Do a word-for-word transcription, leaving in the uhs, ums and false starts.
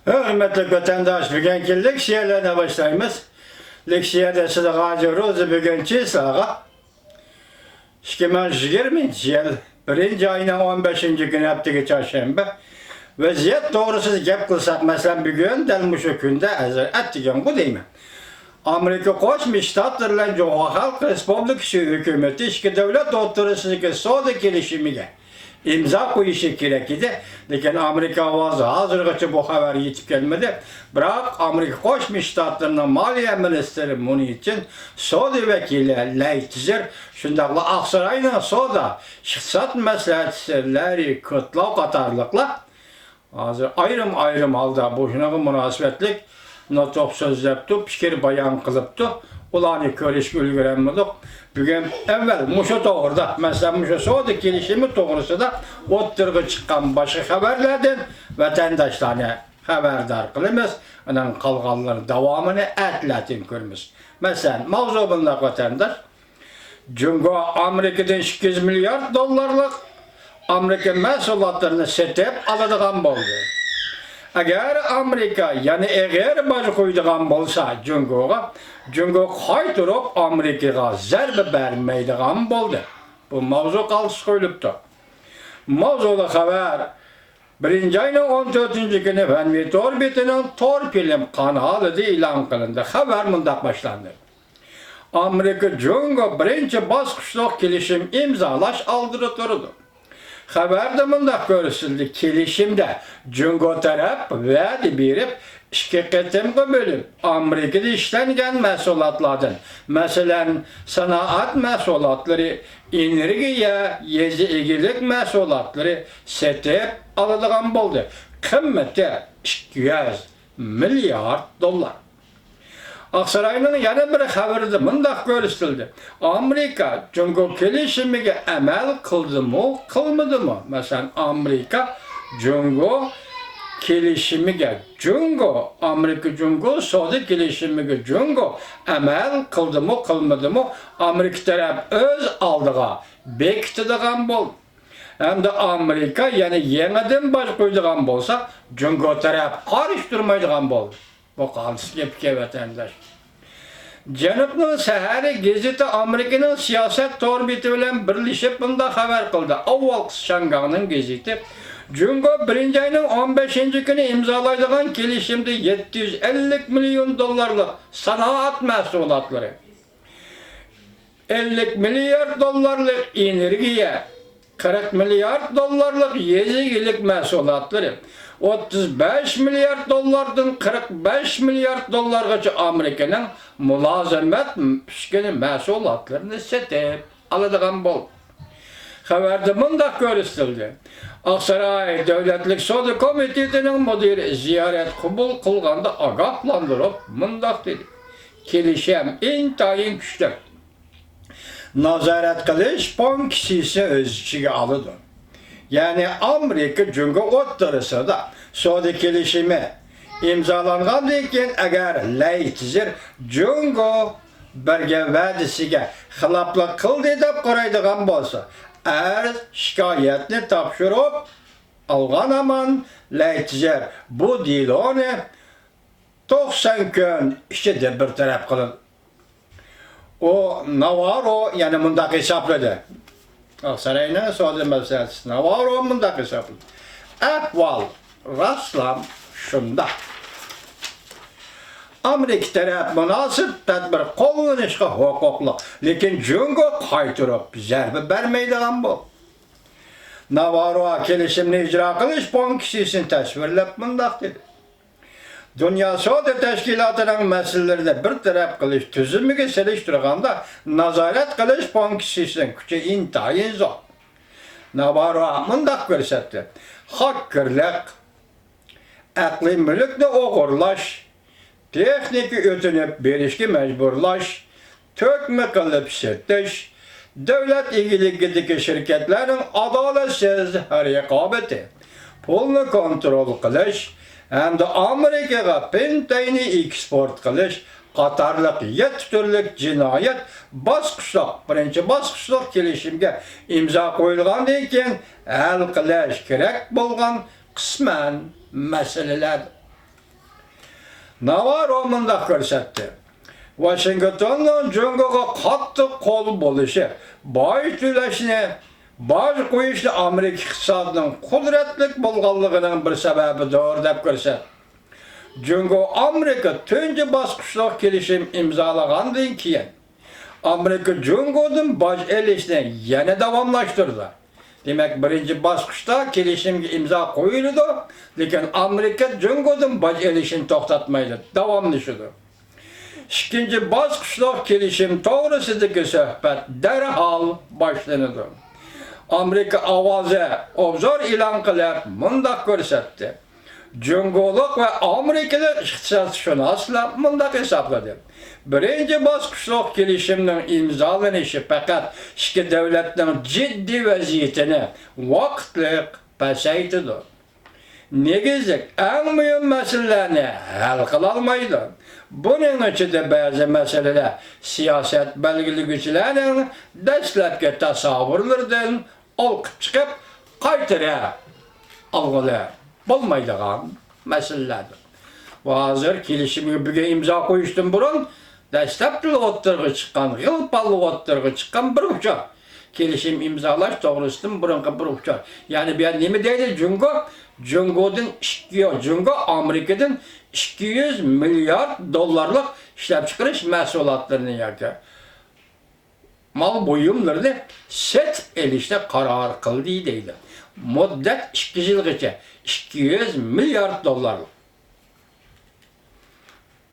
ھۆرمەتلىك ۋەتەنداش، بۈگۈنكى لېكسىيەلەرنى باشلايمىز. لېكسىيەدە سىزگە ھازىر روزى بۈگۈن چىسلاغا ئىككى مىڭ يىگىرمىنچى يىل بىرىنچى ئاينىڭ ئون بەشىنچى كۈنى، ھەپتىگە چارشەنبە. ۋەزىيەت توغرىسىدا گەپ قىلساق، مەسىلەن، بۈگۈن دەل مۇشۇ كۈندە، ھازىر ئەتىگەنغۇ دەيمەن. ئامېرىكا قوشما شتاتلىرى بىلەن جۇڭخۇا خەلق رېسپۇبلىكىسى ھۆكۈمىتى ئىككى دۆلەت ئوتتۇرىسىدىكى سودا كېلىشىمىگە ئىمزا قويۇشى كېرەك ئىدى، لېكىن ئامېرىكا ئاۋازى ھازىرغىچە بۇ خەۋەر يېتىپ كەلمىدى. بىراق، ئامېرىكا قوشما شتاتلىرىنىڭ مالىيە مىنىستىرى مۇنىچىن، سودا ۋەكىلى لەي تىزېر، شۇنداقلا ئاقساراينىڭ سودا، ئىقتىساد مەسلىھەتچىسى لاررى كۇتلوۋ قاتارلىقلار ھازىر ئايرىم-ئايرىم ھالدا بۇ شۇنىڭغا مۇناسىۋەتلىك نۇتۇق سۆزلەپتۇ، پىكىر بايان قىلىپتۇ. ئۇلارنى كۆرۈشكە ئۈلگۈرەلمىدۇق. بۈگۈن ئەۋۋەل مۇشۇ توغرىدا، مەسىلەن، مۇشۇ سودا كېلىشىمى توغرىسىدا ئوتتۇرىغا چىققان باشقا خەۋەرلەردىن ۋەتەنداشلارنى خەۋەردار قىلىمىز. ئۇنىڭ قالغانلىرى داۋامىنى ئەتىلەتىن كۆرىمىز. مەسىلەن، ماۋزۇ بۇنداق، ۋەتەنداش. جۇڭگو ئامېرىكىدىن ئىككى يۈز مىليارد دوللارلىق ئامېرىكا مەھسۇلاتلىرىنى سېتىپ ئالىدىغان بولدى. ئەگەر ئامېرىكا يەنە ئېغىر باج قويىدىغان بولسا جۇڭگوغا، جۇڭگو قايتۇرۇپ ئامېرىكىغا زەربە بەرمەيدىغان بولدى. بۇ ماۋزۇ قالتىس قويۇلۇپتۇ. ماۋزۇلۇق خەۋەر بىرىنچى ئاينىڭ ئون تۆتىنچى كۈنى فەنۋى تور بېتىنىڭ تور فىلىم قانالىدا ئېلان قىلىندى. خەۋەر مۇنداق باشلاندى. ئامېرىكا جۇڭگو بىرىنچى باسقۇچلۇق كېلىشىم ئىمزالاش ئالدىدا تۇرىدۇ. خەۋەردە مۇنداق كۆرسىتىلدى، كېلىشىمدە جۇڭگو تەرەپ ۋەدە بېرىپ، ئىككى قېتىمغا بۆلۈپ، ئامېرىكىدا ئىشلەنگەن مەھسۇلاتلاردىن، مەسىلەن، سانائەت مەھسۇلاتلىرى، ئېنېرگىيە، يېزا ئىگىلىك مەھسۇلاتلىرى سېتىپ ئالىدىغان بولدى. قىممىتى ئىككى يۈز مىليارد دوللار. ئاقساراينىڭ يەنە بىر خەۋىرىدە مۇنداق كۆرسىتىلدى، ئامېرىكا جۇڭگو كېلىشىمىگە ئەمەل قىلدىمۇ، قىلمىدىمۇ؟ مەسىلەن، ئامېرىكا جۇڭگو كېلىشىمىگە جۇڭگو، ئامېرىكا جۇڭگو سودا كېلىشىمىگە جۇڭگو ئەمەل قىلدىمۇ، قىلمىدىمۇ؟ ئامېرىكا تەرەپ ئۆز ئالدىغا بېكىتىدىغان بولدى. ھەمدە ئامېرىكا يەنە يېڭىدىن باج قويىدىغان بولسا، جۇڭگو تەرەپ قارشى تۇرمايدىغان بولدى. بۇ قالتىس گەپكەن، ۋەتەنداش. جەنۇبنىڭ سەھەرى گېزىتى ئامېرىكىنىڭ سىياسەت تور بېتى بىلەن بىرلىشىپ مۇنداق خەۋەر قىلدى. ئاۋۋالقىسى شياڭگاڭنىڭ گېزىتى، جۇڭگو بىرىنچى ئاينىڭ ئون بەشىنچى كۈنى ئىمزالايدىغان كېلىشىمدە يەتتە يۈز ئەللىك مىليون دوللارلىق سانائەت مەھسۇلاتلىرى، ئەللىك مىليارد دوللارلىق ئېنېرگىيە، قىرىق مىليارد دوللارلىق يېزا ئىگىلىك مەھسۇلاتلىرى، ئوتتۇز بەش مىليارد دوللاردىن قىرىق بەش مىليارد دوللارغىچە ئامېرىكىنىڭ مۇلازىمەت ئۈسكۈنە مەھسۇلاتلىرىنى سېتىپ ئالىدىغان بولدى. خەۋەردە مۇنداق كۆرسىتىلدى، ئاقساراي دۆلەتلىك سودا كومىتېتىنىڭ مۇدىرى زىيارەت قوبۇل قىلغاندا ئاگاھلاندۇرۇپ مۇنداق دېدى، كېلىشىم ئىنتايىن كۈچلۈك. نازارەت قىلىش فۇنكسىيىسى ئۆز ئىچىگە ئالىدۇ. يەنى ئامېرىكا جۇڭگو ئوتتۇرىسىدا سودا كېلىشىمى ئىمزالانغاندىن كېيىن، ئەگەر لەي تىزېر جۇڭگو بەرگەن ۋەدىسىگە خىلاپلىق قىلدى دەپ قارايدىغان بولسا، ئەرز شىكايەتنى تاپشۇرۇپ ئالغان ھامان لەي تىزېر بۇ دېلونى توقسان كۈن ئىچىدە بىر تەرەپ قىلىدۇ. ئۇ ناۋارو يەنە مۇنداق ھېسابلىدى. ئاقساراينىڭ سودا مەسلىھەتچىسى ناۋارو مۇنداق ھېسابلىدى. ئەھۋال راستلا شۇنداق. ئامېرىكا تەرەپ مۇناسىپ تەدبىر قوللىنىشقا ھوقۇقلۇق، لېكىن جۇڭگو قايتۇرۇپ زەربە بەرمەيدىغان بولدى. ناۋارو كېلىشىمنى ئىجرا قىلىش فۇنكسىيىسىنى تەسۋىرلەپ مۇنداق دېدى. دۇنيا سودا تەشكىلاتىنىڭ مەسىلىلىرىنى بىر تەرەپ قىلىش تۈزۈمىگە سېلىشتۇرغاندا، نازارەت قىلىش فۇنكسىيىسىنىڭ كۈچى ئىنتايىن زور. ناۋارو مۇنداق كۆرسەتتى، خاككېرلىق، ئەقلىي مۈلۈكنى ئوغرىلاش، تېخنىكا ئۆتۈنۈپ بېرىشكە مەجبۇرلاش، تۆكمە قىلىپ سېتىش، دۆلەت ئىگىلىكىدىكى شىركەتلەرنىڭ ئادالەتسىز رىقابىتى، پۇلنى كونترول قىلىش ھەمدە ئامېرىكىغا پېنتەينى ئېكسپورت قىلىش قاتارلىق يەتتە تۈرلۈك جىنايەت باسقۇچلۇق، بىرىنچى باسقۇچلۇق كېلىشىمگە ئىمزا قويۇلغاندىن كېيىن ھەل قىلىش كېرەك بولغان قىسمەن مەسىلىلەر. ناۋارو مۇنداق كۆرسەتتى: ۋاشىنگتوننىڭ جۇڭگوغا قاتتىق قول بولۇشى، باج تۆلەشنى، باج قويۇشنى ئامېرىكا ئىقتىسادىنىڭ قۇدرەتلىك بولغانلىقىنىڭ بىر سەۋەبىدۇر، دەپ كۆرسەتتى. جۇڭگو ئامېرىكا تۇنجى باسقۇچلۇق كېلىشىم ئىمزالىغاندىن كېيىن، ئامېرىكا جۇڭگودىن باج ئېلىشنى يەنە داۋاملاشتۇردى. دېمەك، بىرىنچى باسقۇچتا كېلىشىمگە ئىمزا قويۇلىدۇ، لېكىن ئامېرىكا جۇڭگودىن باج ئېلىشنى توختاتمايدۇ، داۋاملىشىدۇ. ئىككىنچى باسقۇچلۇق كېلىشىم توغرىسىدىكى سۆھبەت دەرھال باشلىنىدۇ. ئامېرىكا ئاۋازى ئوبزور ئېلان قىلىپ مۇنداق كۆرسەتتى: جۇڭگولۇق ۋە ئامېرىكىلىق ئىقتىسادشۇناسلار مۇنداق ھېسابلىدى: بىرىنچى باسقۇچلۇق كېلىشىمنىڭ ئىمزالىنىشى پەقەت ئىككى دۆلەتنىڭ جىددىي ۋەزىيىتىنى ۋاقىتلىق پەسەيتىدۇ. نېگىزلىك ئەڭ مۇھىم مەسىلىلەرنى ھەل قىلالمايدۇ. بۇنىڭ ئىچىدە بەزى مەسىلىلەر سىياسەت بەلگىلىگۈچىلەرنىڭ دەسلەپكى تەسەۋۋۇرلىرىدىن ئولقۇپ چىقىپ، قايتۇرۇپ ئالغىلى بولمايدىغان مەسىلىلەردۇر. ۋە ھازىر كېلىشىمگە بۈگۈن ئىمزا قويۇشتىن بۇرۇن، دەسلەپتىلا ئوتتۇرىغا چىققان، غىل-پاللا ئوتتۇرىغا چىققان بىر ئۇچۇر. كېلىشىم ئىمزالاش توغرىسىدىن بۇرۇنقى بىر ئۇچۇر. يەنى بۇ يەردە نېمە دەيدۇ؟ جۇڭگو، جۇڭگودىن ئىككى، جۇڭگو ئامېرىكىدىن ئىككى يۈز مىليارد دوللارلىق ئىشلەپچىقىرىش مەھسۇلاتلىرىنى ياكى مال بۇيۇملىرىنى سېتىپ ئېلىشنى قارار قىلدى دەيدۇ. مۇددەت ئىككى يىلغىچە، ئىككى يۈز مىليارد دوللارلىق.